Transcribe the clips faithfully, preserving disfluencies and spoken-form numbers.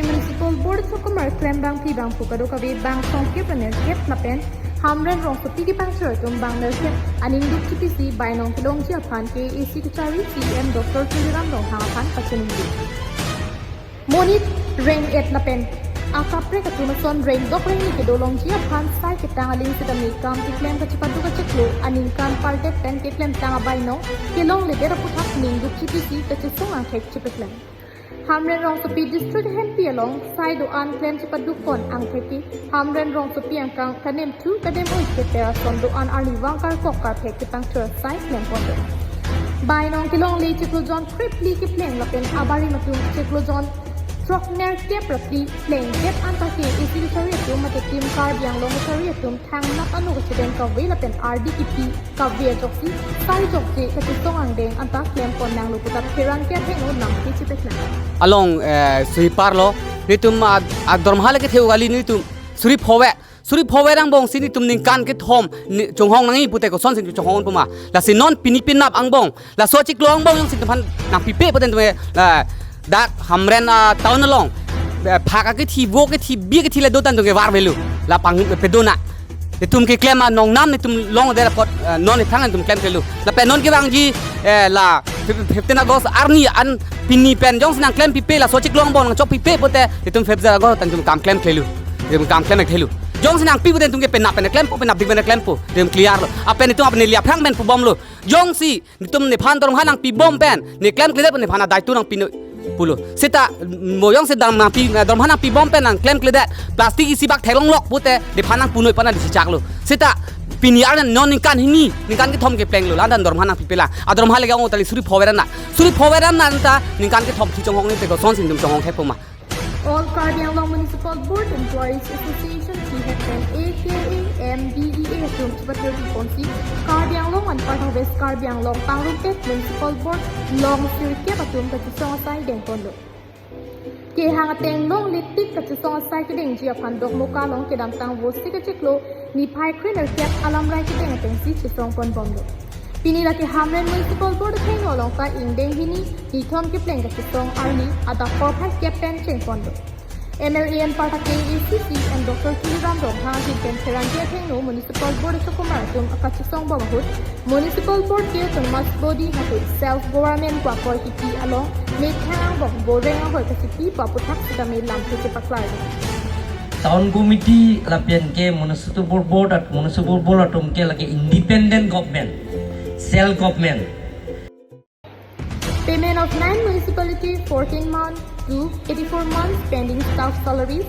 Municipal Board achokomar klembangpi bangphu kadokave bang songkep ra nerkep lapen Hamren rongsopi kepangchor atum bang nerkep aning duk chipisi bainong kelongji aphan K A A C kachari C E M Doctor Tuliram Ronghang aphan pachiningri. Monit reng-et lapen akaprek atum ason rengdok rengni kedo longji aphan sai ketang aling sitame kam keklem kachepaduk kachiklo aningkan pardet pen keklemtang abainong kelongledet aphuthak ning duk chipisi kachesong angthek chipeklem. Hamren rongsopi district hempi along sai do-an klem chepaduk pon angthek ke Hamren rongsopi angkang kanem thu kanem oi keter ason do-an arnivang karkok karphek kepangthur sai klem pon do. Bainong kelongle chiklo jon krepli kepleng lapen abarim atum chiklo jon throk nerkep ra phli plengkep anta K A A C kachari atum mate Team Karbi Anglong kachari atum thangnat ano kachedeng kave lapen ardi kipi kave ajoksi sai jokje kachesong angdeng anta klem pon nanglo puta pherangke athengno lamthe chipeklang. Along, eh, sweeper lo, nitum a, adormaha lake theu kali nitum suri phowe, suri phowe angbong si nitum ningkan kethom ni chonghong nangji pute kosonsi chonghong puma. Lasi non pini penap angbong laso chiklo angbong jongsi tumphan nangpipe pute tume, eh, dak Hamren, ah, town along, eh, phak akethi, vo kethi, bi kethi le do tan tume var velu. La pang, eh, pedona. Itum keklem anong nam itum longdet apot, eh, non ithang itum klem klelu. Lapen non kevangji, eh, la fif-, fifteen August arni an pini pen jongsi nangklempipe laso chiklo angbong nangchokpipe pute itum fifteen August tan itum kam klem klelu. Itum kam klem klelu. Jongsi nangpi pute itum ke penap pen klempo, penapdik pen klempo. Itum clear lo. Apen itum apni liaprang pen pubomlo. Jongsi nitum nephan dormaha nangpibom pen, ne klemkledet pen nephan adai tu nangpinoi pulo. Seta mo jongsi dam nangpi, dormaha nangpibom pen nangklemkledet, plastic isi bak theklonglok pute nephan nangpunoi pana disi chaklo. Seta pini arni non ningkan hini, ningkan kethom keplenglo, la-an dormaha nangpipelang. Adormaha lake ong tali suri phowe ra na. Suri phowe ra na anta ningkan kethom si chonghong ni te kosonsi nitum chonghong thek puma. All Karbi Anglong Municipal Board Employees Association, T H M A, K A M D E A atum chipateri ponsi Karbi Anglong anparta West Karbi Anglong pangrumpet Municipal Board long sirkep atum kachesong asai dengponlo. Kehang ateng longle tik kachesong asai kedengji aphan Dokmoka along kedamtang Vosik achiklo niphai krenerkep alamrai kedeng atengsi chesong ponbomlo. Pini lake Hamren Municipal Board athengno along ta ingdeng hini nithom kepleng kachesong arni adap porphai kep pen chengponlo. M L A anparta K A A C C E M Doctor Tuliram Ronghang ahin pen pherangke athengno Municipal Board achokomar atum akachesong bom ahut Municipal Board ke Autonomous Body mate Self Government pu akoi kipi along methang angbong boreng ahoi kachipi pu aphuthak sitame lamthe chepaklarlo. Town Committee lapen ke Municipal Board at Municipal Board atum ke lake independent government, self government. Payment of nine municipality fourteen month to eighty-four months pending staff salaries,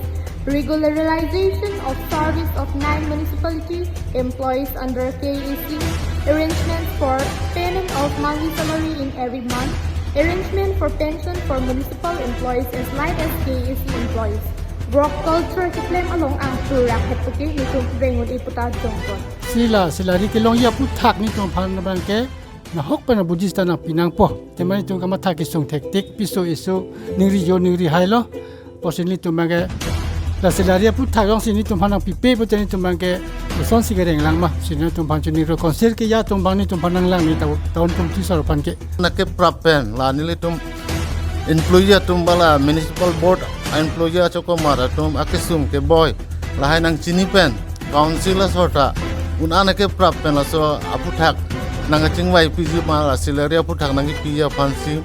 regularization of service of nine municipality employees under K A A C, arrangements for payment of monthly salary in every month, arrangement for pension for municipal employees as light as K A A C employees. Work culture keklem along angthur rakhet puke nitum rengun iputa jongpon. Sila, sila ri kelongji aphuthak nitum aphan abang ke nahok pen abujis ta nangpinangpo. Tema nitum kamatha kesung thektik, piso isu ningri jo ningri hailo. Pusi nitum abang ke la sila ri aphuthak jongsi nitum aphan nangpipe pute nitum abang ke kosonsi kereng lang ma. Si nitum aphan chuningri council keja atum abang nitum aphan nanglang ni tahu tahun tum tisar aphan ke. Nangkeprap pen la nelitum employee atum ba la municipal board employee achokomar atum akesung keboi lahai nangchini pen council asor ta un-an nangkeprap pen laso aphuthak nangkachingvai piji ma la salary aphuthak nangkipiji aphansi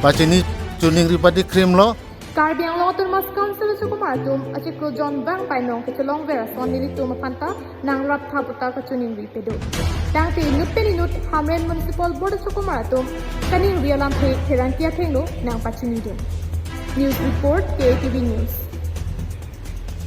pachini chuningri padi krimlo. Karbi Anglong Autonomous Council achokomar atum achiklo jon bang bainong kechelongver ason nelitum aphan ta nangraptha puta kachuningri pado. Tangte inut pen inut Hamren Municipal Board achokomar atum kaningri alamthe pherangke athengno nangpachinidun. News report, K A T V News.